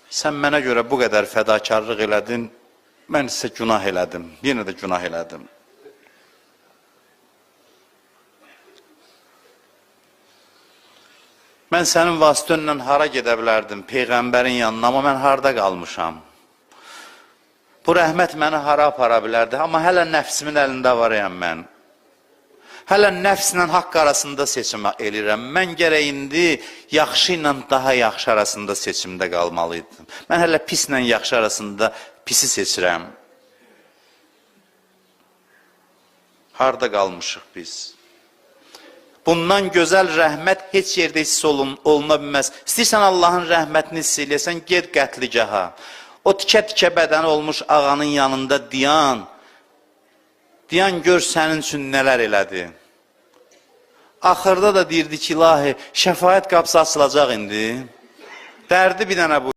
Sən mənə görə bu qədər fədakarlıq elədin, mən isə günah elədim, yenə də günah elədim. Mən sənin vasitənlə hara gedə bilərdim, Peyğəmbərin yanına, amma mən harda qalmışam? Bu rəhmət məni hara apara bilərdi, amma hələ nəfsimin əlində varayam mən. Hələ nəfslə haqq arasında seçim eləyirəm. Mən gərək indi yaxşı ilə daha yaxşı arasında seçimdə qalmalıydım. Mən hələ pislə yaxşı arasında pisi seçirəm. Harda qalmışıq biz? Bundan gözəl rəhmət heç yerdə hiss oluna bilməz. İstəyirsən Allahın rəhmətini hiss eləyəsən, ged qətligaha. O tikə-tikə bədəni olmuş ağanın yanında dayan. Dayan gör sənin üçün nələr elədi. Axırda da deyirdi ki, ilahi, şəfaət qapısı açılacaq indi. Dərdi bir dənə bu.